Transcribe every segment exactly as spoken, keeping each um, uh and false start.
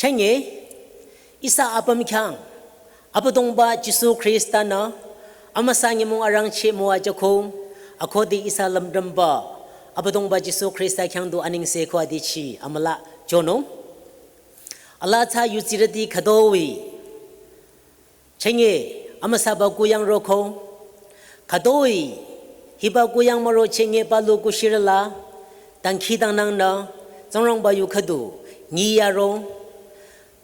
Henge, ihsa apüm khyang, Abüdongba Jisu Khrista nü, amüsa nyümong arangcheh müwajüko, akhudi ihsa lümdümba, Abüdongba Jisu Khrista khyang du anengse ko adichi amüla chonung. Alaa tsü yutsirüti khütoi. Chenge, amüsaba kuyang roko. Khütoi, hiba kuyang müro chenge palu kushirüla, dangkhidangnangnü, Tsingrangba yu khüdu, nyiyaro.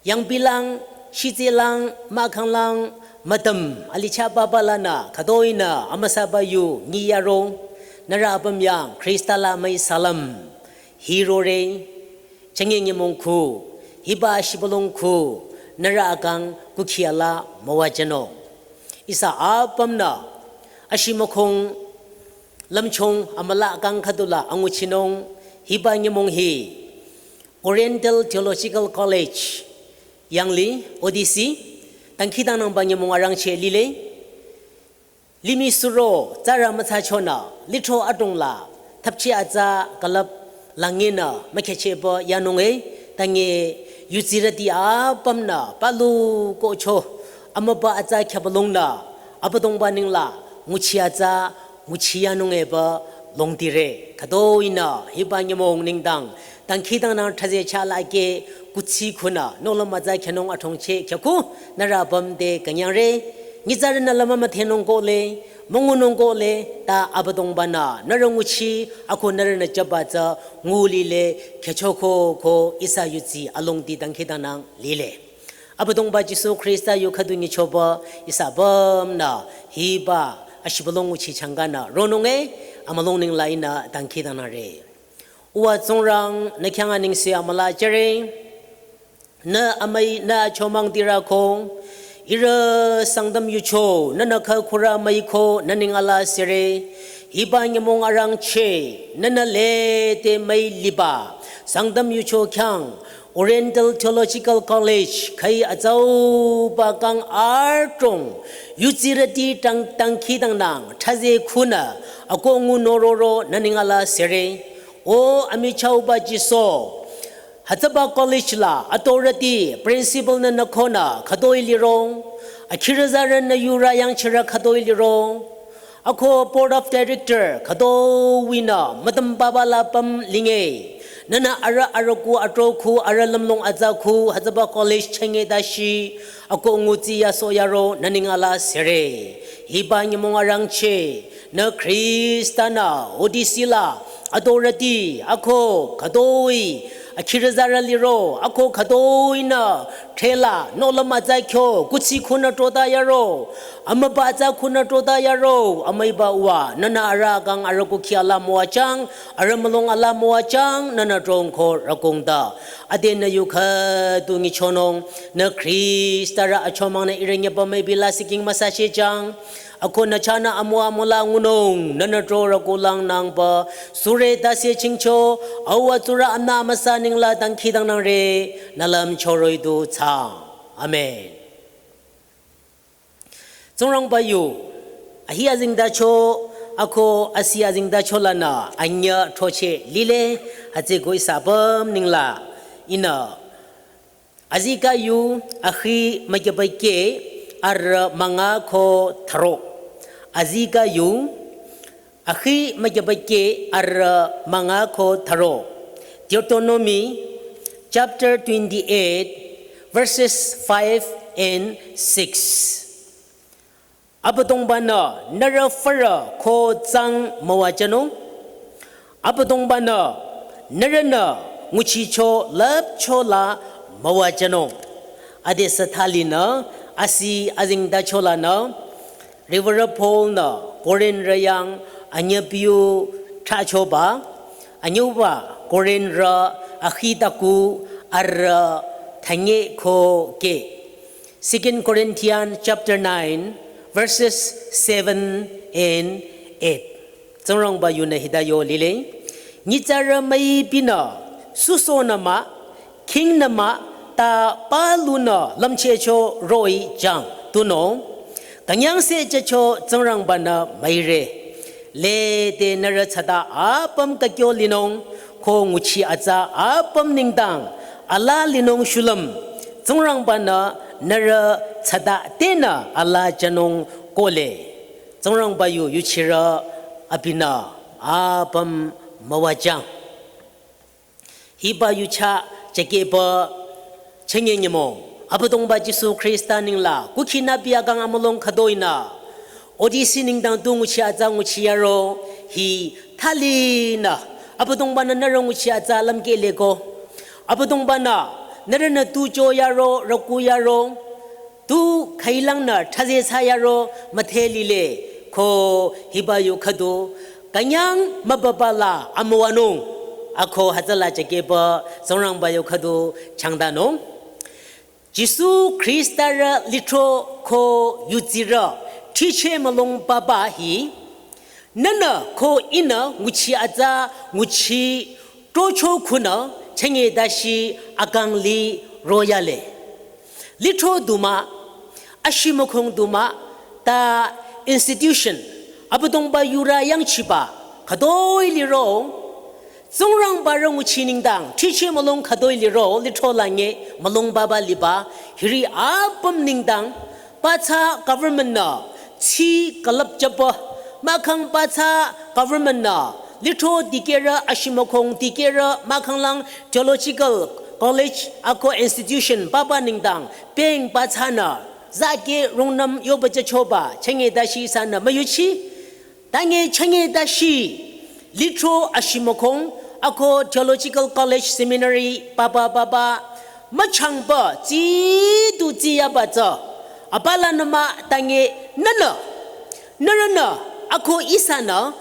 Yangpilang, shitselang, mahkhanglang, mütüm, alichah papa lanü, khütoinü, amüsaba yu, nyiyaro. Nührü apüm yang, Khrista la müi salam, hirore. Chenge nyümong khu, hiba shibülung khu, nührü akang kukhi ala müwajünung. Ihsa apümnü, ashimükhong, lümchung, amüla akang khüdula anguchinung, hiba nyümong hi, Oriental Theological College, Yangli, O D C, dangkhidangnangba nyümong arangcheh lile. Limih suro, tsürü mütsachonü, lithro adrong la, thapchi atsa külüp langenü, mükhechehba yanunge, tange yutsirüti apümnü, palu kocho, amüba atsa khyabülungnü, Abüdongba nengla, nguchi atsa, nguchi yanungeba, longtire, khütoinü, hiba nyümong nengdang, dangkhidangnang thraze chalake, kuthsi khunü, nohlüm atsa khyanung athongcheh khyaku, nührü apüm te künyangre, nyitsarünü lümü müthenung kohle, müngunung kohle, ta Abüdongbanü, nührü nguchi, ako nührünü jüba tsü, ngulile, khyachoko ko, ihsa yutsi, alongti dangkhidangnang, lile. Abüdongba Jisu Khrista yu khüdu nyichoba, ihsa apümnü, hiba, ashibülung nguchi changanü, ronunge, amülung nengla ihnü, dangkhidangnangre. Uwa Tsingrang, nü khyang anengse amüla jüre. Nü amüi nü achomang dirako, ihrü Sangtam yucho, nünü khükhurü müiko, nü neng ala sere, hiba nyümong arangcheh, nünü lede müi liba, Sangtam yucho khyang, Oriental Theological College, khai atsauba kang adrong, yutsirüti dang, dangkhidangnang, thraze khunü, ako ngu nororo, nü neng ala sere, o amichahba Jisu, hütsüba college la authority principal nü nü khonü khütoi lirong, akhirüzarü nü yurü yangchirü khütoi lirong, ako board of director khütoi nü mütüm papa la püm linge, nünü arüh arüku atrokhu arüh lümlong atsakhu hütsüba college chenge dashi, ako ngutsi yaso yaro nü neng ala sere, hiba nyümong arangcheh, nü Khrista nü, O D C la, authority, ako, khütoi, akhirüzarü liro, ako khütoi nü, thela, nohlüm atsa khyo, kuthsi khunü trota yaro, amüba atsa khunü trota yaro, amüiba uwa, nünü arüh kang arüh kukhi ala müwajüng, arüh mülung ala müwajüng, nünü trongko rükongda. Ade nü yu khüdu nyichonung, nü Khrista rü achomang nü ihrü nyeba müipi la siking müsachehjüng, ako nü chahnü amüwa müla ngunung, nünü tro rükulang nangba, sure tase chingcho, au atsurü anü amüsa nengla dangkhidangnangre, nü lümcho roh-i du thsaang. Amen. Tsingrangba yu, ahi azengtacho, ako asi azengtacho lanü, anyüh throcheh lile, hütsüko ihsa apüm nengla, ihnü, Azikeh yu akhi mükyübakeh arüh münga ko thüro. Azikeh yu akhi mükyübakeh arüh münga ko thüro. Deuteronomy chapter twenty-eight, verses five and six. Abüdongba-nü nührü fürü ko tsang müwajünung. Abüdongba-nü nührünü nguchicho lüpcho la müwajünung. Ade sü thalinü asi azengtacho lanü Reverend Paul-nü Korinthrü yang anyüpiu thrachoba, anyüba Korinthrü akhi taku arüh thünye ko ke. Second Corinthians chapter nine, verses seven and eight. Tsingrangba yunü hita yo lile. Nyitsarü müipinü, süsohnü mah, khingnü mah, ta palunü lümchehcho roh-i jüng tunüo. Künyangse jücho Tsingrangba-nü müire. Lede nührü thsata apüm kükyo linung, ko nguchi atsa apüm nengdang, ala linung shulüm, Tsingrangba-nü nührü tsata tenü alaa jünung kohle. Tsingrangba yu yuchirü abinü apüm müwajüng. Hiba yucha jakehba chünye nyümong Abüdongba Jisu Khrista nengla kukhi nübi akang amülung khütoinü Odisi nengdang tu nguchi atsa nguchi yaro hi thalinü Abüdongba-nü nührü nguchi atsa lümkehleko. Abüdongba-nü nührünü tu cho yaro, rüku yaro, tu khüilangnü thazesa yaro müdhe lile. Ko hiba yu khüdu künyang mübüba la amüwanung. Ako hütsüla jakehba Tsingrangba yu khüdu changdanung. Jisu Khrista-rü lithro ko yudsirü thricheh mülung papa hi, nühnü ko ihnü nguchi atsa nguchi trocho khunü chünye dashi akang li royale. Lithro du mah, ashimükhong du mah, ta institution, Abüdongba yurü yangchiba khütoi liro, Tsingrangba-rü nguchi nengdang thricheh mülung khütoi liro, lithro la nge mülung papa liba, hiri apüm nengdang, pathsa government-nü tsi külüpjüba, mahkhang pathsa government-nü lithro dikehrü, ashimükhong dikehrü, mahkhanglang theological college ako institution papa nengdang peng pathsanü zake rungnüm yoba jüchoba chünye dashi ihsanü müyuchi. Tange chünye dashi lithro, ashimükhong ako theological college, seminary papa papa müchangba tsi du tsi yaba tsü, abalanü mah tange nühnü, nührünü, ako ihsanü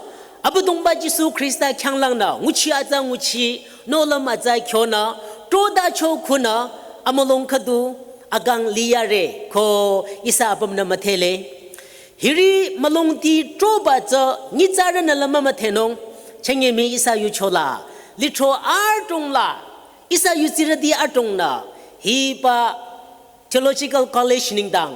Abüdongba Jisu Khrista khyanglangnü nguchi atsa nguchi nohlüm atsa kyonü trodacho khunü amülung khüdu akang liyare ko ihsa apümnü müdhele. Hiri mülungti troba tsü nyitsarünü la mümüdhenung, chünye mii ihsa yucho la lithro adrong la ihsa yudsirüti adrongnü hiba theological college nengdang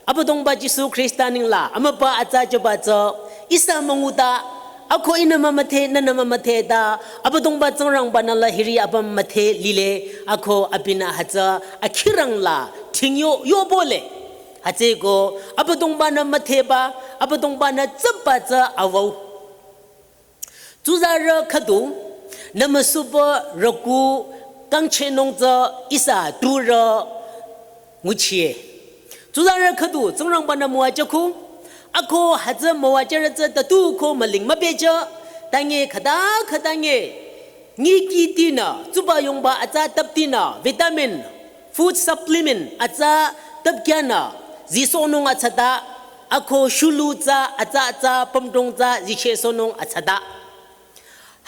Abüdongba Jisu Khrista nengla amübü atsa jüba tsü ihsa münguta, ako ihnü mümüdhe, nühnü mümüdhe ta Abüdongba Tsingrangba-nü la hiri apüm müdhe lile, ako abinü hütsü akhirang la thingyo yobole. Hütsüeko Abüdongba-nü müdheba, Abüdongba-nü tsüba tsü awau. Tsuzarü khüdu nümüsupü rüku kangchehnung tsü ihsa turü nguchie. Tsuzarü khüdu Tsingrangba-nü müwajüko, ako hütsü müwajürü tsü tatu ko müling mübejü, tange khüta khüta nge nyikitinü, tsuba yongba atsa taptinü, vitamin, food supplement atsa tapkyanü zisohnung atsata, ako shulu tsü atsa atsa pümdrong tsü zichehsohnung atsata.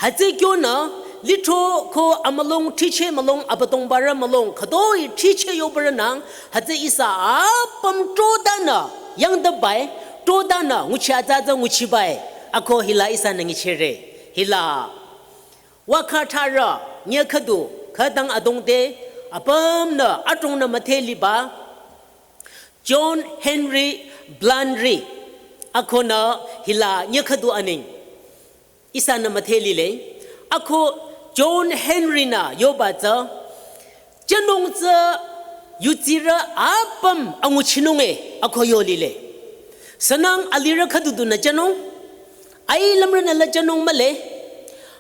Hütsü kyonü lithro ko amülung thricheh mülung Abüdongba-rü mülung khütoi thricheh yobarünang hütsü ihsa apüm trodanü yangdabai, trodanü nguchi atsa tsü nguchibai, ako hila ihsanü nyichehre. Hila wakhatharü nyi khüdu khütang adongte apümnü adrongnü müdhe liba John Henry Blanry, akonü hila nyi khüdu aneng ihsanü müdhe lile. Ako John Henry-nü yoba tsü, jünung tsü yudsirü apüm anguchinung e, ako yo lile. Sünang alirü khüdu dunü jünung, ailümrünü la jünung mühle.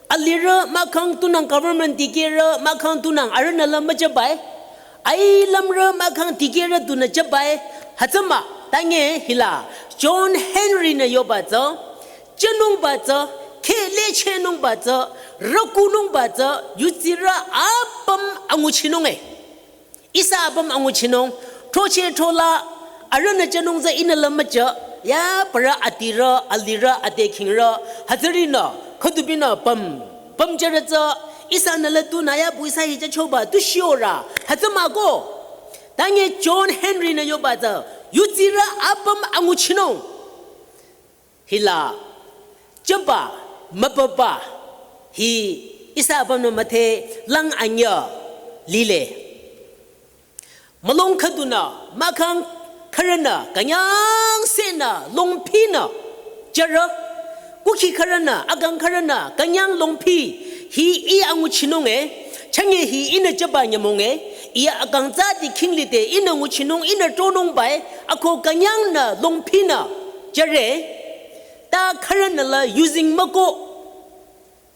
Alirü mahkhang tunang government dikehrü mahkhang tunang arühnü la müjübai. Ailümrü mahkhang dikehrü dunü jübai. Hütsü mah, tange hila John Henry-nü yoba tsü, jünungba tsü, kheh lechehnungba tsü, rükunungba tsü, yudsirü apüm anguchinung e. Ihsa apüm anguchinung, throcheh throla, arühnü jünung tsü ihnü la müjü, ya parü adirü, alirü, ade khingrü, hütsürinü, khüdubinü püm, pümjürü tsü, ihsanü la tunü ya bu ihsa hi jüchoba tu shiorü, hütsü mah ko. Tange John Henry-nü yoba tsü, yudsirü apüm anguchinung. Hila, jüba, mübüba, hi ihsa apümnü müdhe lang anyüh lile. Mülung khüdunü, mahkhang khürünü, künyangsehnü, longphinü, jürü, kukhi khürünü, akang khürünü, künyang longphi, hi ih anguchinung e, chünye hi ihnü jüba nyümong e, Iya akang tsüti khingli te ihnü nguchinung ihnü tronung bai ako künyangnü longphinü jüre. Ta khürünü la using müko.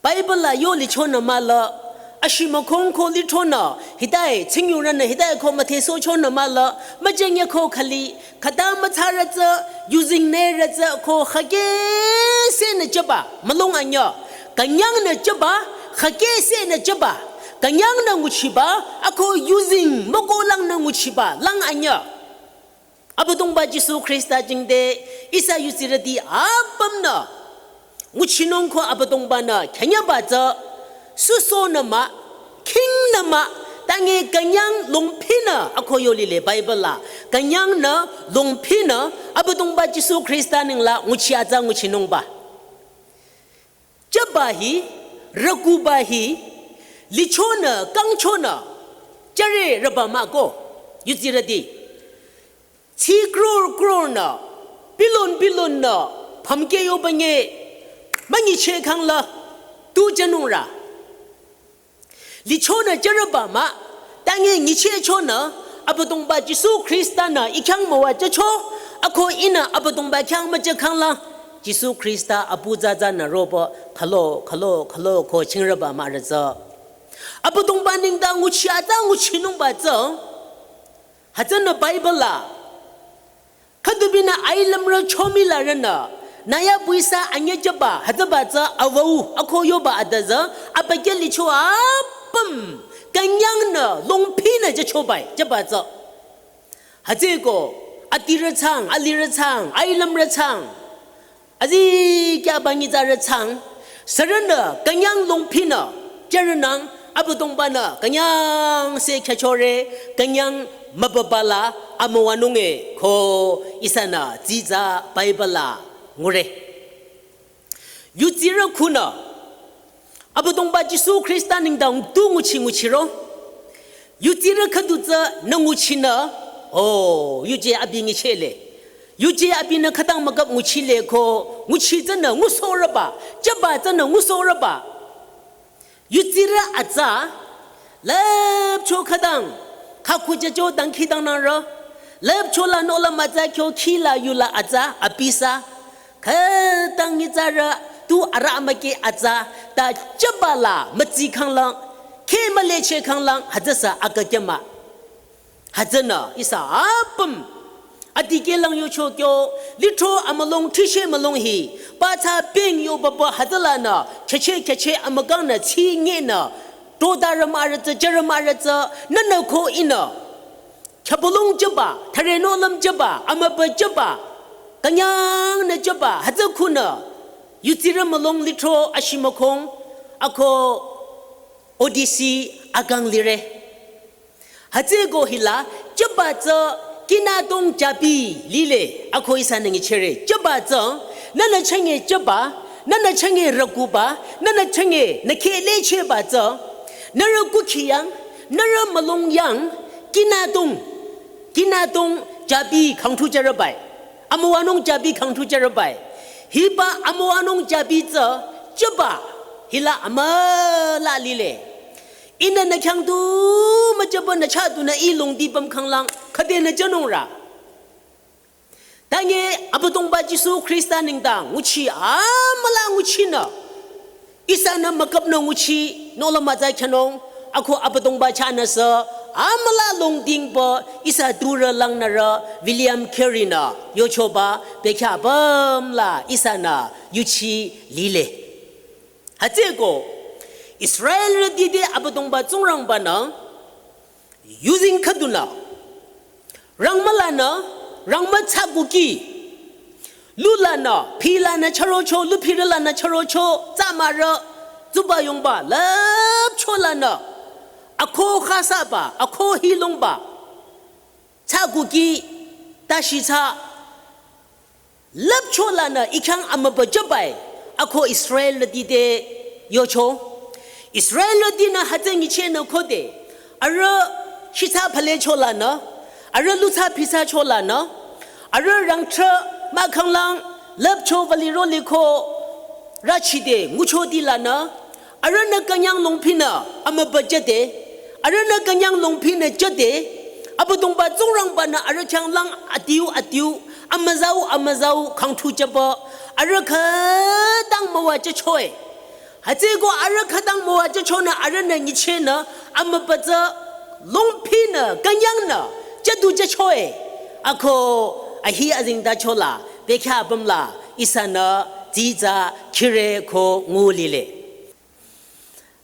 Bible la yo lichonü mah la, ashimükhong ko litronü, hitae, tsingyurünü hitae ko müthesohchonü mah la, müjengye ko khali, khüta mütsarü tsü, using nürü tsü ko khakehsehnü jüba, mülung anyü, künyangnü jüba, khakehsehnü jüba, künyangnü nguchiba, ako using mükolangnü nguchiba, lang anyü. Abüdongba Jisu Khrista jingte ihsa yudsirüti apümnü nguchinung ko Abüdongba-nü künyangba tsü süsohnü mah, khingnü mah, tange künyang longphinü ako yo lile Bible la, künyangnü longphinü Abüdongba Jisu Khrista nengla nguchi atsa nguchinungba. Jüba hi, rükuba hi, lichonü, kangchonü, jüre rüba mah ko, yudsirüti. Tsi crore crore nü, billion billion nü, pamke yoba nge, münyicheh khangla, tu jünungrü. Lichonü jürüba mah, tange nyichehchonü, Abüdongba Jisu Khrista-nü i khyang müwajücho, ako ihnü Abüdongba khyang müjükhangla, Jisu Khrista apu tsütsünü roba, khülo, khülo, khülo ko chingrüba mahrü tsü. Abüdongba nengdang nguchi atsa nguchinungba tsü, hütsünü Bible la, khüdubinü ailümrü chomilarünü, nüya puisa anyü jüba, hütsüba tsü avau, ako yoba adatsü, abükyü licho apüm, künyangnü, longphinü jüchobai, jüba tsü. Hütsüeko, adirü tsang, alirü tsang, ailümrü tsang. Azikyah ba nyitsarü tsang, sürünü, künyang longphinü, jürünang, Abüdongba-nü, künyangse khyachore, künyang mübüba la, amüwanunge, ko ihsanü, tsitsa Bible la, ngure. Yudsirü khunü, Abüdongba Jisu Khrista nengdang tu nguchi nguchiro. Yudsirü khüdu tsünü nguchinü. Oh, yuje abi nyichehle. Yuje abinü khütang mükap nguchile ko. Nguchi tsünü ngusohrüba. Jüba tsünü ngusohrüba. Yudsirü atsa. Lüpcho khütang. Khakhu jücho dangkhidangnangro. Lüpcho la nola mütsa kyo khila yula atsa. Abisa. Khütang nyitsarü tu arü amüke atsa ta jüba la mütsi khanglang, kheh müleche khanglang, hütsüsa akükyü mah. Hütsünü ihsa apüm. Adikehlang yocho kyo, litro amülong thishe mülong hi, pathsa peng yobaba hütsülanü, kheche kheche amükangnü tsi ngenü, todarü mahrü tsü, jürü mahrü tsü, nünü ko ihnü. Khyabulong jüba, thürenolüm jüba, amübü jüba, künyangnü jüba, hütsü khunü, yudsirü mülong litro ashimükhong, ako O D C akang lire. Hütsüeko hila, jüba tsü kinadong jabi lile, ako ihsanü nguchire, jüba tsü, nünü chenge jüba, nünü chenge rükuba, nünü chenge nü kheh lecheba tsü, nührü kukhiyang, nührü mülongyang, kinadong, kinadong jabi khangthu jürübai. Amüwanung jabi khangthu jürübai. Hiba amüwanung jabi tsü, jüba, hila amüla lile. Ihnü nü khyang tu müjüba nü chah dunü i longdi püm khanglang, khüdenü jünungrü. Tange Abüdongba Jisu Khrista nengdang nguchi amüla nguchinü. Ihsanü mükapnü nguchi nola mütsa khyanung, ako Abüdongba chahnüsü amüla longdingba ihsa turü langnürü William Carey-nü yochoba bekhyah apüm la ihsanü yuchi lile. Hütsüeko Israelrüti te Abüdongba Tsingrangba-nü yuzeng khüdunü, rangmülanü, rangmü thsakuki, lulanü, philanü chürocho, luphirülanü chürocho, tsa mahrü, tsuba yongba, lüpcholanü, akho khasaba, akho hilongba, thsakuki, tashi thsa, lüpcholanü i khyang amübü jübai, ako Israelrüti te yocho. Israelrütinü hütsü nyichehnü khode, arüh shitsa phalecholanü, arüh lutsa phisacholanü, arüh rangthrü mahkhanglang lüpcho vali roli ko rachide nguchodilanü, arühnü künyang longphinü amübü jüde, Arühnü künyang longphinü jüde, Abüdongba Tsingrangbanü arüh khyanglang adiu adiu, amüzau amüzau khangthu jüba, arüh khütang müwajüchoe. Hütsüeko arüh khütang müwajüchonü arühnü nyichehnü, amübütsü longphinü künyangnü jüdu jüchoe. Ako ahi azengtachola, bekhyah apümla, ihsanü, tsitsa, khire ko ngu lile.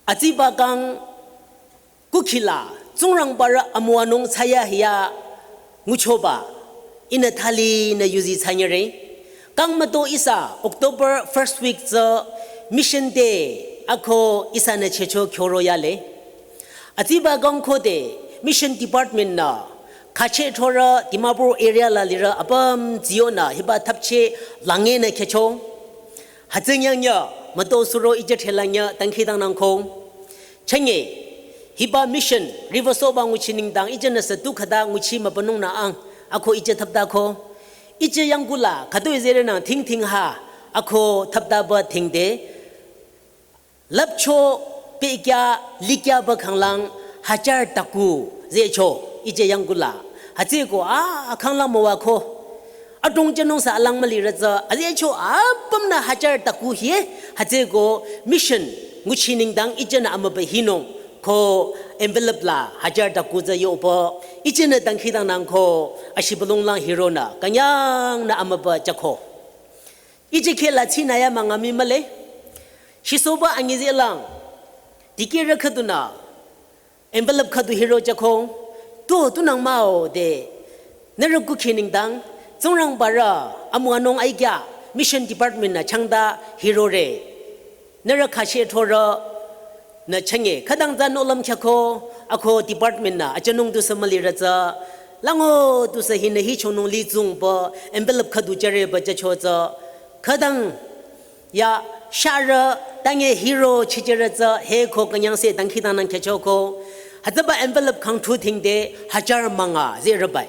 Atsiba kang kukhila, Tsingrangbarü amüwanung thsayahiya nguchoba, ihnü thalinü yuzi thsanyere. Kang müto ihsa, October first week tsü Mission Day, ako ihsanü chehcho khyoro yale. Atsiba kang khode, Mission Department nü, khache thorü Dimapur area la lirü apüm tsiyonü hiba thapche langenü khyücho. Hütsü nyangnyü, müto suro ije thela nyü dangkhidangnangko. Chenge, hiba mission, river soba nguchi nengdang ijenü sü tu khüta nguchi mübünungnü ang, ako ije thaptako. Ije yangkula, khütoi zehrenang thingthing ha, ako thaptaba thingde. Lüpcho pekya likyaba khanglang hajar taku zehcho, ije yangkula. Hütsüeko a, akhanglang müwako. Adong jünung sü alang mülirü tsü, azehcho apümnü hajar taku hie, hütsüeko mission, nguchi nengdang ijenü amübü hinung, ko envelope la hajar taku tsü yoba, ijenü dangkhidangnangko, ashibülunglang hironü, künyangnü amübü jüko. Ije kheh la tsinü ya münga mii mühle. Shisoba anyizehlang, dikehrü khüdunü, envelope khüdu hiro jüko, tu, tunang mah-o de, nührü kukhi nengdang, Tsingrangbarü, amüwanung aikya, Mission Department nü changta hirore. Nührü khache thorü, nü chenge, khütang tsü nohlüm khyüko, ako department nü, ajünung tusü mülirü tsü, lango tusü hinü hichonung litsungba, envelope khüdu jüreba jücho tsü, khütang ya, sharü, tange hiro chichirü tsü, heko künyangse dangkhidangnang khyüchoko. Hütsüba envelope khangthu thingde, hajar münga, zehrebai.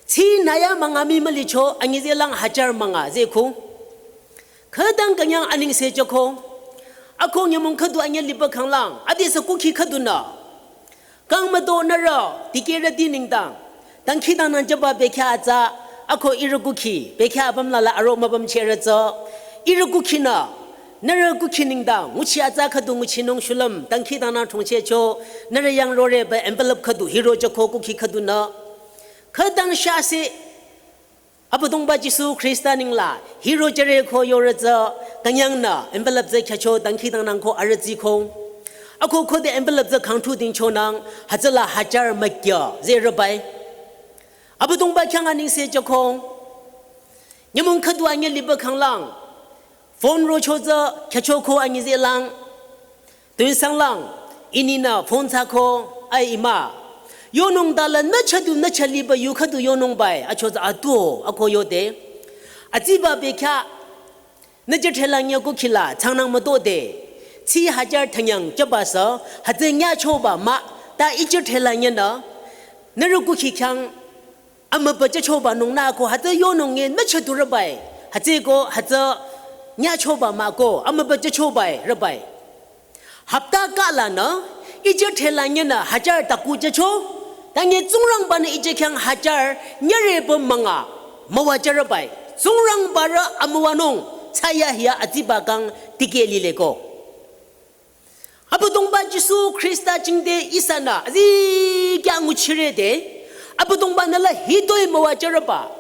Tsinü ya münga mii mülicho, anyizehlang hajar münga, zehko. Khütang künyang anengse jüko. Ako nyümong khüdu anyü liba khanglang, adesü kukhi khüdunü. Kang müto nührü, dikehrüti nengdang. Dangkhidangnang jüba bekhyah atsa, ako ihrü kukhi, bekhyah apüm la la aro mübümchehrü tsü. Ihrü kukhinü, nührü kukhi nengdang, nguchi atsa khüdu nguchinung shulüm, dangkhidangnang thongchehcho, nührü yang roreba envelope khüdu, hiro jüko kukhi khüdunü. Khütang shase, Abüdongba Jisu Khrista nengla, hiro jüre ko yorü tsü, künyangnü, envelope tsü khyücho dangkhidangnangko arüh tsiko. Ako khode envelope tsü khangthu dingchonang, hütsüla hajar mükya, zehrebai. Abüdongba khyang anengse jüko. Nyümong khüdu anyü liba khanglang, phone rocho tsü, khyüchoko anyizehlang. Tuinsanglang, ininü phone thsako, ai ima. Yonung dala nü chadu nü chaliba yu khüdu yonungbai, acho tsü atu, ako yode. Atsiba bekhyah, nü jüthela nyü kukhila, tsangnang mütode. Tsi hajar thanyang jüba sü, hütsü nyachoba mah, ta ijüthela nyünü, nührü kukhi khyang, amübü jüchoba nungnü ko hütsü yonung nge nü chadurübai. Hütsüeko hütsü nyachoba mah ko, amübü jüchobai, rübai. Hapta kala nü, ije thela nyünü hajar taku jücho, tange Tsingrangbanü ije khyang hajar nyüreba münga, müwajürübai. Tsingrangbarü amüwanung, thsayahiya atsiba kang dikeh lileko. Abüdongba Jisu Khrista jingte ihsanü azikyah nguchirede, Abüdongbanü la hitoi müwajürüba.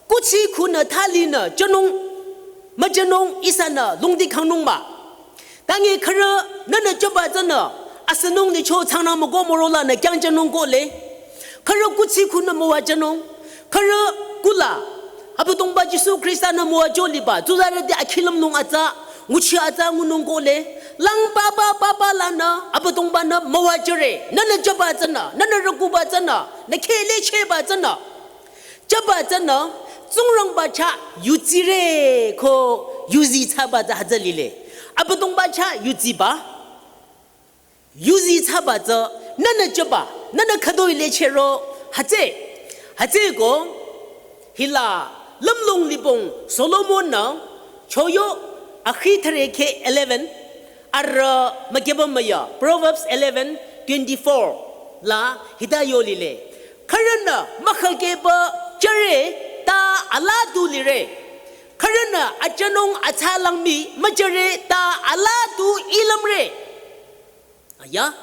Kuthsi khunü thalinü jünung, müjünung ihsanü lungdi khangnung mah. Tange khürü nünü jüba tsünü, asünung licho tsangnang müko mürolanü kyangjünung kohle. Khürü kuthsi khunü müwajünung, khürü kula, Abüdongba Jisu Khrista-nü müwajü liba, tsuzarüti akhilüm nung atsa, nguchi atsa ngunung kohle, lang papa papa lanü, Abüdongba-nü müwajüre, nünü jüba tsünü, nünü rükuba tsünü, nü kheh lechehba tsünü. Jüba tsünü, Tsingrangba chah yuzire ko yuzi thsaba tsü hütsü lile. Abüdongba chah yuziba. Yuzi thsaba tsü, nünü jüba, nünü khütoi lechehro, hütsü, hütsüeko, hila, lümlong libong Solomon-nü, choyo, akhi thüre kheh eleven, arüh mükeba müya, Proverbs eleven, twenty-four la hita yo lile. Khürünü mükhakeba jüre ta aladu lire. Khürünü ajünung atsalang mii müjüre ta aladu ilümre. Aya.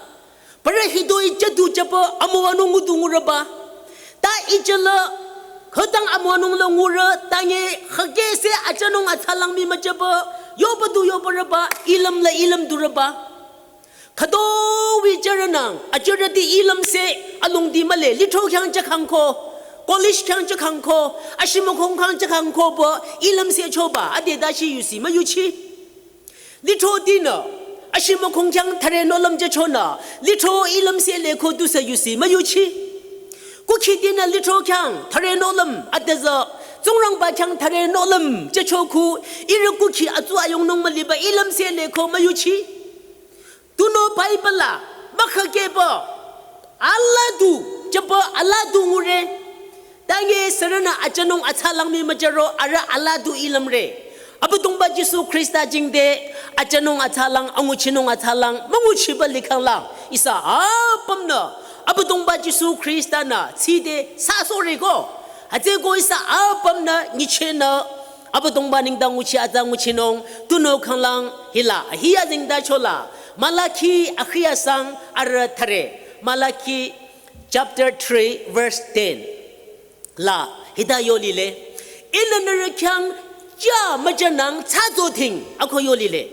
Parü hitoi jüdu jüba amüwanung ngudu ngurüba. Ta ijüla khütang amüwanung la ngurü tange khakese ajünung atsalang mii müjüba. Yoba du yobarüba, ilüm la ilüm durüba. Khütoi jürünang, ajürüti ilümse alongdi mühle, lithro khyang jükhangko, college khyang jükhangko, ashimükhong khyang jükhangko ba, ilümse choba, ade dashi yusi müyuchi. Lithro dinü, ashimükhong khyang thüre nohlüm jüchonü, lithro ilümse leko dusü yusi müyuchi. Kukhi dinü lithro khyang thüre nohlüm, adüzü, Tsingrangba khyang thüre nohlüm jüchoku, ihrü kukhi atsu ayongnung müliba ilümse leko müyuchi. Tunüo Bible la, mükhakeba, aladu, jüba aladu ngure. Tange sürünü ajünung atsalang mii müjüro, arüh aladu ilümre. Abüdongba Jisu Khrista jingte, ajünung atsalang, anguchinung atsalang, münguchiba likhanglang. Ihsa apümnü, Abüdongba Jisu Khrista nü, tside, sasore ko. Hütsüko ihsa apümnü, nyichehnü, Abüdongba nengdang nguchi atsa nguchinung, tunüo khanglang hila, ahiya zingda chola, Malaki akhiya sang arüh thüre, Malaki chapter three verse ten la, hita yo lile, ihnü nührü khyang ja müjünang tsatsoting, ako yo lile,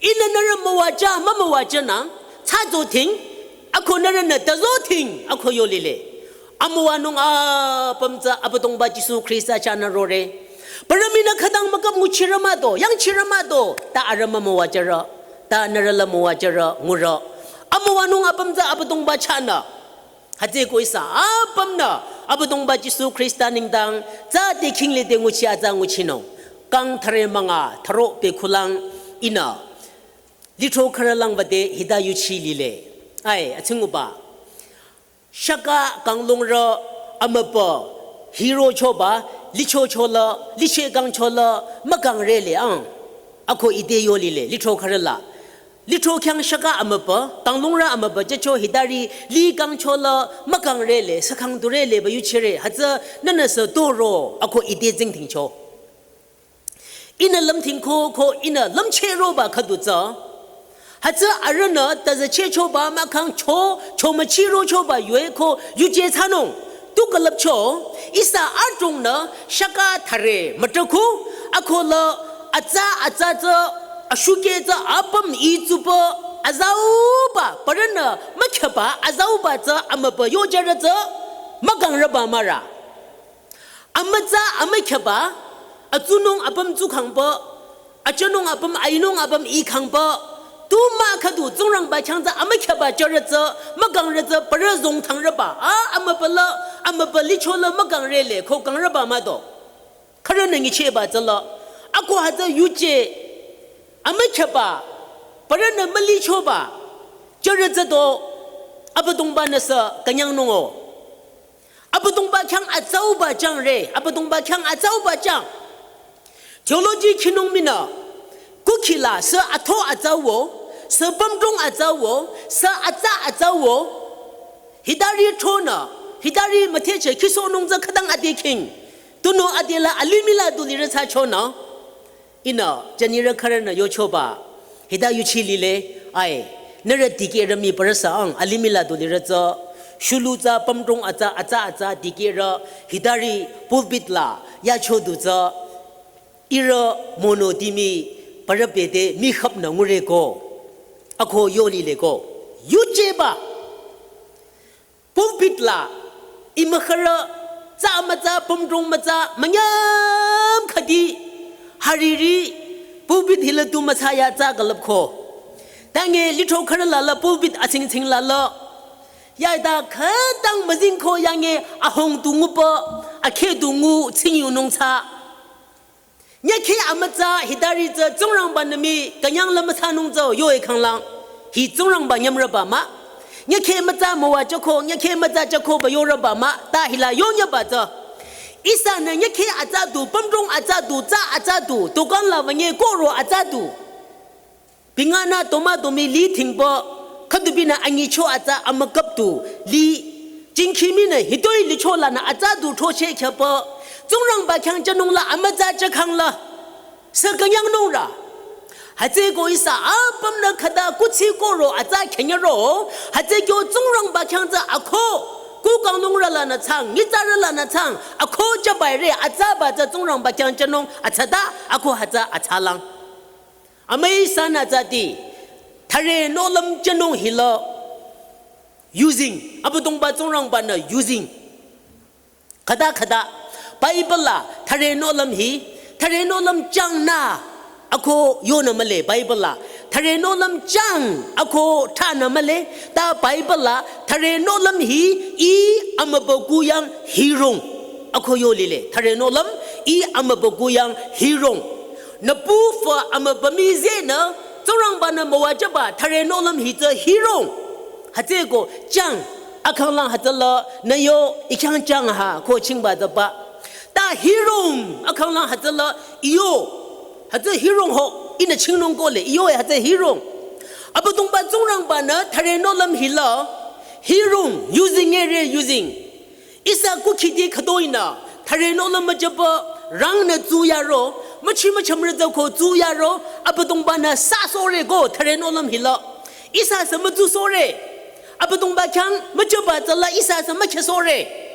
ihnü nührü müwaja mümüwajünang tsatsoting, ako nührünü tazoting, ako yo lile. Amüwanung apüm tsü Abüdongba Jisu Khrista chahnü rore. Parü mii nü khütang mükap nguchirü mah do, yangchirü mah do, ta arüh mümüwajürü, ta nührü la müwajürü ngurü. Amüwanung apüm tsü Abüdongba chahnü. Hütsüko ihsa apümnü Abüdongba Jisu Khrista nengdang tsü te khingle te nguchi atsa nguchinung. Kang thüre münga thüro pekhulang ihnü lithro khürü lang bade hita yuchi lile. Ai, atsinguba. Shaka kanglungrü amübü hiro choba, licho chola, liche kang chola, mükangre le ang. Ako ite yo lile, lithro khürü la. Lithro khyang shaka amübü, kanglungrü amübü jücho hitari, li kang chola, mükangre le, sakang dure le, ba yuchire, hütsü nünü sü toro, ako ite zingting cho. Ihnü lümthingko ko ihnü lümchehroba khüdu tsü. Hütsü arühnü tazachehchoba mahkhang cho, chomüchirochoba yue ko yuje thsanung. Tu külüpcho, ihsa adrongnü shaka thüre mütrükhu, akola atsa atsa tsü, ashukeh tsü apüm itsuba, azauba, parünü mükhyaba, azauba tsü amübü yojürü tsü, mükangrüba mürü. Amütsa amükhyaba, atsunung apüm tsukhangba, ajünung apüm, ainung apüm ikhangba, tu mah khüdu Tsingrangba khyang tsü amükhyaba jürü tsü, mükangrü tsü, parü zongthangrüba, a, amübü la, amübü licho la mükangre le, ko kangrüba mah do. Khürünü nyichehba tsü la, ako hütsü yuje, amükhyaba, parünü mülichoba, jürü tsü do, Abüdongba nü sü künyangnung o. Abüdongba khyang atsauba jangre, Abüdongba khyang atsauba jang. Theology khinung mii nü, kukhi la sü atho atsauo, sü pümdrong atsauo, sü atsa atsauo. Hitari thronü, hitari müthehcheh khisohnung tsü khütang ade khing. Tunüo ade la alimih la du lirü thsachonü. Ihnü, jünirü khürünü yochoba, hita yuchi lile, ai, nührü dikehrü mii parü sü ang, alimih la du lirü tsü, shulu tsü, pümdrong atsa, atsa, atsa, dikehrü, hitari, pulpit la, yacho du tsü, ihrü mono dimi, parü bete, mii khüpnü ngure ko, ako yo lile ko, yujeba. Pulpit la, imükhürü, tsü mütsa, pümdrong mütsa, münyam khüdi, hariri, pulpit hila tu mütsa ya tsü külüpko. Tange lithro khürü la la pulpit atsingtsing la la. Ya ta khütang müzingko yange ahong tu nguba, akheh tu ngu tsing yunung tsü. Nyükheh amütsa hitari tsü Tsingrangba nü mii künyang la mütsanung tsü yoe khanglang. Hi Tsingrangba nyümrüba mah. Nyükheh mütsa müwajüko, nyükheh mütsa jükoba yorüba mah, ta hila yonyüba tsü. Ihsanü nyükheh atsa du, pümdrong atsa du, tsü atsa du, dukan la wünye koro atsa du. Binganü tomato mii li thingba, Khüdubinü anyicho atsa amükap du li jingkhiminü hitoi licho lanü atsa du throcheh khyapü Tsingrangba khyang jünung la amütsa jükhang la sü künyangnung ra. Hütsüko ihsa apümnü khüta kuthsi koro atsa khenyero, hütsü kyo Tsingrangba khyang tsü akho, kukangnung rü lanü thsang, nyitsarü lanü thsang, akho jübaire atsaba tsü Tsingrangba khyang jünung atsata, akho hütsü atsalang. Amüi sanü tsüti, thüre nohlüm jünung hila using, Abüdongba Tsingrangbanü using. Khüta khüta, Bible la thüre nohlüm hi, thüre nohlüm chang nü, akho yonü mühle Bible la. Thüre nohlüm chang, akho thsanü mühle, ta Bible la thüre nohlüm hi, ih amübükuh yang hirong. Akho yo lile, thüre nohlüm, ih amübükuh yang hirong. Nüpu fü amübü mii zehnü, Tsingrangbanü müwajüba thüre nohlüm hi tsü hirong. Hütsüko chang, akhanglang hütsüla nü yo ih khyang chang ha ko chingba tsüba. Ta hirong, akhanglang hütsüla ih yo. Hütsü hirong ho, ihnü chingnung kohle, ih yo hütsü hirong. Abüdongba Tsingrangbanü thüre nohlüm hila, hirong, using ere using. Ihsa kukhiti khütoinü, thüre nohlüm müjüba rangnü tsuyaro, müchi müchamrü tsü ko tsuyaro, Abüdongbanü sü sohre ko thüre nohlüm hila. Ihsa sü mütsu sohre. Abüdongba khyang müjüba tsüla ihsa sü mükheh sohre.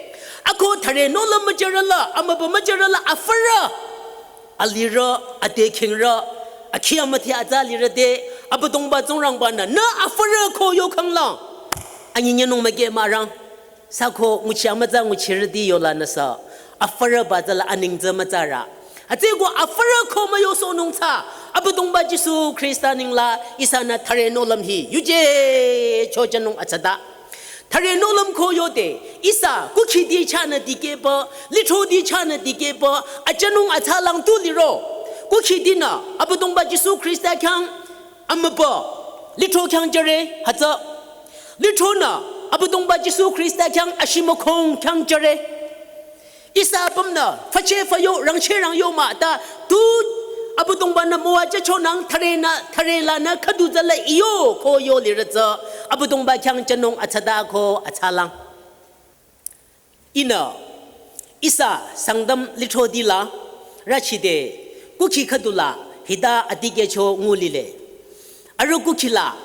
Akho thüre nohlüm müjürüla, amübü müjürüla afürü. Alirü, ate khingrü, akhi amüthi atsa lirü te, Abüdongba Tsingrangbanü, nü afürü ko yokhanglang. Anyi nyenung müke mürang. Sü ko nguchi amütsa nguchirüti yolanü sü. Afürüba tsüla aning tsü mütsarü. Hütsüko afürü ko müyosohnung tsü. Abüdongba Jisu Khrista ningla ihsanü thüre nohlüm hi. Yuje cho jünung atsata. Thüre nohlüm ko yode. Ihsa kukhiti chahnü dikehpü. Lithroti chahnü dikehpü. Ajünung atsalang tu liro. Kukhitinü. Abüdongba Jisu Khrista khyang. Amübü, lithro khyang jüre, hütsü. Lithronü, Abüdongba Jisu Khrista khyang ashimükhong khyang jüre. Ihsa apümnü, füche füyo, rangche rangyo mah ta, tu, Abüdongbanü müwajüchonang thürenü, thüre lanü khüdu tsüla ih yo, ko yo lirü tsü, Abüdongba khyang jünung atsata ko atsalang. Ihnü, ihsa Sangtam lithroti la, rüchide, kukhi khüdula, hita atikehcho ngu lile. Arüh kukhi la,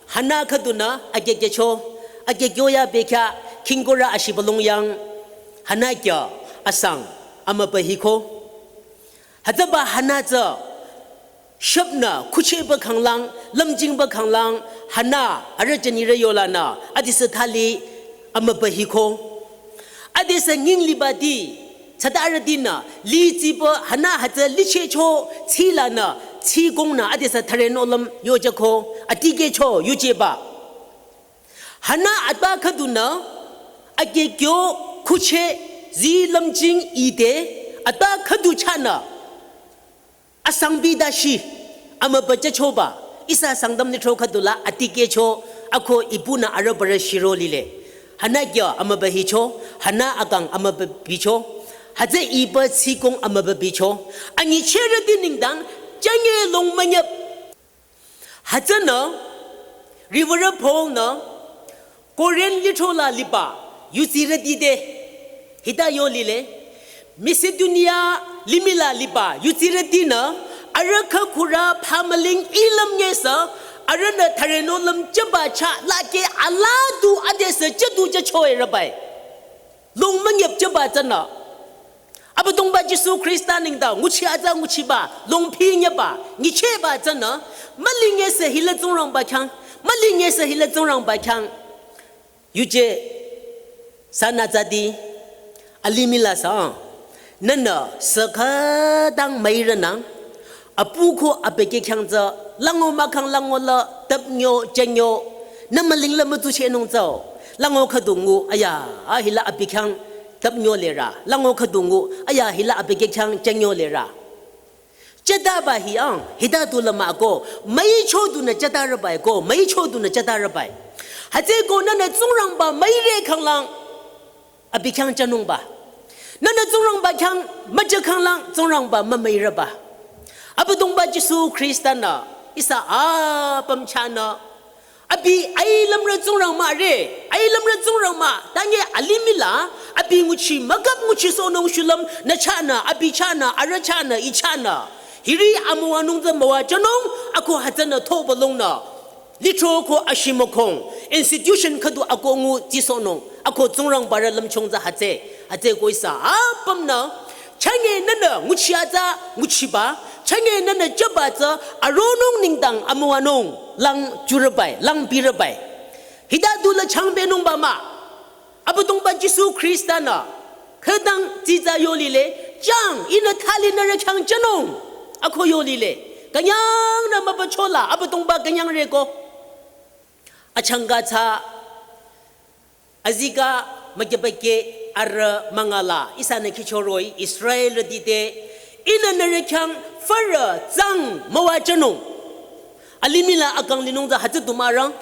Hana khüdunü, akekehcho, akekyo ya bekhyah, khingkurü ashibülung yang, Hana kya, asang, amübü hiko. Hütsüba Hana tsü, shüpnü, khucheba khanglang, lümjingba khanglang, Hana, arüh jünirü yolanü, adisü thali, amübü hiko. Adisü nying libati, tsüta arüh dinü, li tsiba, Hana hütsü lichehcho, tsilanü, tsikongnü, adisü thüre nohlüm, yojüko, atikehcho, yujeba. Hana ata khüdunü, akekyo, khuche, zi lümjing ite, ata khüdu chahnü. Asangbi dashi, amübü jüchoba, ihsa Sangtam lithro khüdula atikehcho, ako ipunü arüh bürü shiro lile. Hana kya amübü hicho, Hana akang amübü bicho, hütsü iba tsikong amübü bicho, anyicherüti nengdang, jünye long münyap. Hütsünü, Riwürü Paul nü, Korinth lithro la liba, yutsirüti te, hita yo lile, Macedonia limih la liba, yutsirütinü, arüh khükhurü phamüling ilüm nyesü, arühnü thüre nohlüm jüba chah lake aladu adesü jüdu jüchoe rübai. Long münyap jüba tsünü. Abüdongba Jisu Khrista nengdang, nguchi atsa nguchiba, longphi nyeba, nyichehba tsünü, müling esü hila Tsingrangba khyang, müling esü hila Tsingrangba khyang. Yuje, sanü tsüti, alimih la sa, nünü, sü khütang müirünang, apu ko abükyü khyang tsü, lango mahkhang lango la, tüpnyo, jünyo, nü müling la mütsuchehnung tsü, lango khüdu ngu, aya, a hila abi khyang, tüpnyo lirü, lango khüdu ngu, aya hila abükyü khyang jünyo lirü. Jütaba hi ang, hita tu la mah ko, müicho dunü jüta rübai ko, müicho dunü jüta rübai. Hütsüko nünü Tsingrangba müire khanglang, abi khyang jünungba. Nünü Tsingrangba khyang müjü khanglang, Tsingrangba mümüirüba. Abüdongba Jisu Khrista nü, ihsa apüm chahnü, Abi ailümrü Tsingrang mah re, ailümrü Tsingrang mah, tange alimih la, abi nguchi, müküp nguchisohnung shulüm, nü chahnü, abi chahnü, arüh chahnü, ih chahnü. Hiri amüwanung tsü müwajünung, ako hütsünü thobülungnü. Lithro ko ashimükong, institution khüdu ako nguchisohnung, ako Tsingrangbarü lümchung tsü hütsü, hütsü ko ihsa apümnü, chünye nünü nguchi atsa nguchiba, chünye nünü jüba tsü aronung nengdang amüwanung lang jürübai, lang birübai. Hita du la changbenungba mah. Abüdongba Jisu Khrista-nü khütang dsitsa yolile, jang, ihnü thali nührü khyang jünung, ako yolile. Künyangnü mübüchola, Abüdongba künyangre ko. Achangka tsü, azikeh mükyübekeh arüh münga la, ihsanü khichoroh-i Israelrüti te, ihnü nührü khyang fürü tsang müwajünung. Alimih la akang linung tsü hütsü du mürang.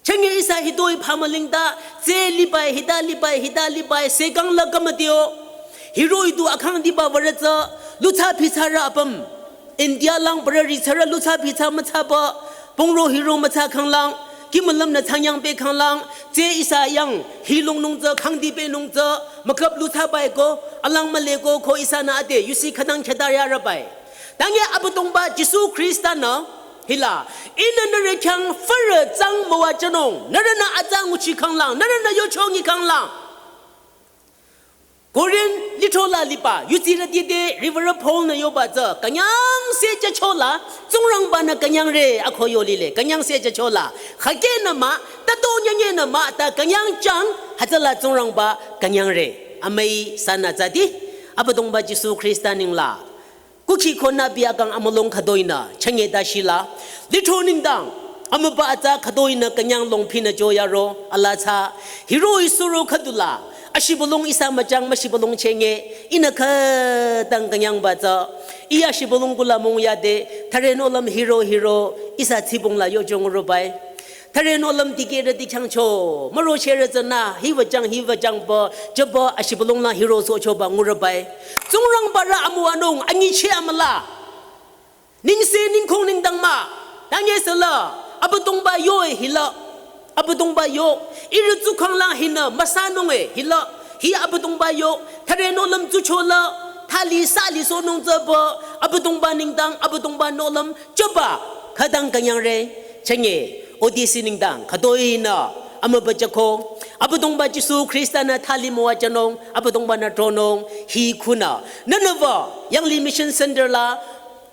Chünye ihsa hitoi phamülingta, tsü libai, hita libai, hita libai, sekang la kümütio. Hiroh-i du akhangdiba würü tsü, luthsa phithsarü apüm. India lang bürüri tsürü luthsa phithsa müthsaba, pungro hiro müthsa khanglang, kih mülümnü thsangnyang pü khanglang, tsü ihsa yang hilongnung tsü, khangdipehnung tsü, müküp luthsabai ko, alang mühle ko, ko ihsanü ade, yusi khütang khüta yarübai. Tange Abüdongba Jisu Khrista-nü, hila, ihnü nührü khyang fürü tsang müwajünung, nührünü atsa nguchi khanglang, nührünü yochongi khanglang. Korinth lithro la liba, yudsirüti te Reverend Paul-nü yoba tsü, künyangse jüchola, Tsingrangba-nü künyangre, ako yolile, künyangse jüchola, khükehnü mah, tato nyenyenü mah, ta künyang jang, hütsüla Tsingrangba künyangre, amüi sanü tsüdi, Abüdongba Jisu Khrista nengla. Kukhi ko nübi akang amülung khütoinü, chünye ta shila. Lithro nengdang, amübü atsa khütoinü künyang longphinü joyaro, ala tsü. Hiroh-i suro khüdula. Ashibülung ihsa müjang müshibülung chünye, ihnü khütang künyangba tsü. Ih ashibülung kula mung yade, thüre nohlüm hiro hiro, ihsa tsibong la yojong rubai. Thüre nohlüm dikehrüti khyangcho, müro cherü tsünü, hiwü jang, hiwü jang ba, jüba ashibülung la hirosohchoba ngurübai. Tsingrangbarü amüwanung, anyicheh amüla. Nengse nengkong nengdang mah, tange süla, Abüdongba yo-e hila. Abüdongba yo, ihrü tsukhanglang hinü müsanung-e hila. Hi Abüdongba yo, thüre nohlüm tsuchola, thali sali sohnung tsüba, Abüdongba nengdang, Abüdongba nohlüm, jüba, khütang künyangre, chünye, O D C nengdang, khütoinü, amübü jüko, Abüdongba Jisu Khrista-nü thali müwajünung, Abüdongba-nü tronung, hi khunü, nünüwü, Yangli Mission Center la,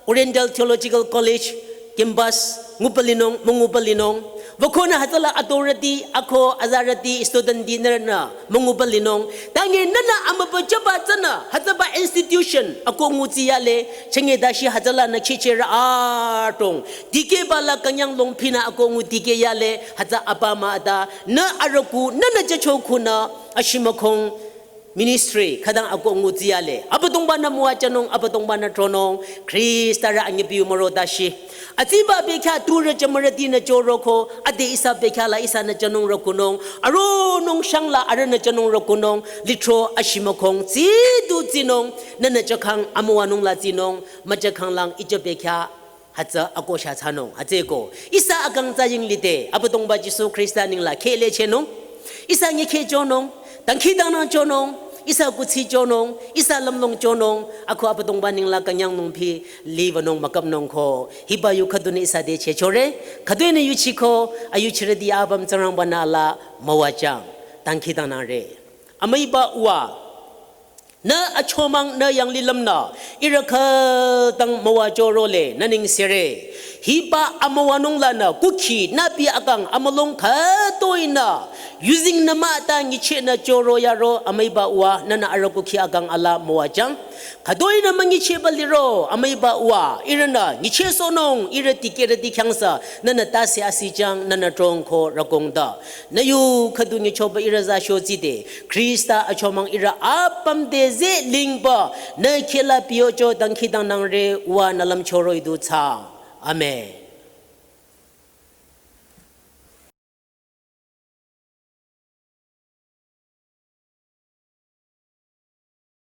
Oriental Theological College, campus, ngubalinung, müngubalinung, wükonü hütsüla authority, ako azarüti, student-ti nührünü, müngubalinung. Tange nünü amübü jüba tsünü, hütsüba institution, ako ngutsiyale, chünye ta shi hütsülanü khichehrü atong. Dikehba la künyang longphinü ako ngu dikehyale, hütsü apa mah ata, nü arüku, nünü jücho khunü, ashimükong, ministry, khütang ako ngutsiyale. Abüdongba-nü müwajünung, Abüdongba-nü tronung, Khristarü anyipiu müro ta shi. Atsiba bekhyah turü jümürütinü joroko, ade ihsa bekhyah la ihsanü jünung rokunung, aronung shang la arühnü jünung rokunung, lithro ashimükong, tsidu tsinung, nünü jükhang amüwanung la tsinung, müjükhanglang ijü bekhyah, hütsü akosha thsanung, hütsüeko. Ihsa akang tsü yinglide, Abüdongba Jisu Khrista nengla khehlechehnung. Ihsa nyikheh jonung, dangkhidangnang jonung, ihsa kuthsi jonung, ihsa lümlong jonung, ako Abüdongba nengla künyang longphi, liwünung müküpnung ko. Hiba yu khüdunü ihsa te chehchore, khüdunü yuchiko, ayuchirüti apüm Tsingrangba-nü ala müwajüng. Dangkhidangnangre. Amüiba uwa. Nü achomang nü yanglilümnü, ihrü khütang müwajürole, nü nengsere. Hiba amüwanung lanü, kukhi, nübi akang, amülung khütoinü, yuzingnü mah ta nyichehnü jüro yaro, amüiba uwa, nünü arüh kukhi akang ala müwajüng. Khütoinü münyichehba liro, amüiba uwa, ihrünü, nyichehsohnung, ihrü dikehrüti khyangsa, nünü tase asijüng, nünü tronung ko rükongda. Nü yu khüdu nyichoba ihrü za shotide, Khrista achomang ihrü apüm te zeh lingba, nü khehla pehcho dangkhidangnangre uwa nü lümchoro idu thsa. Amen.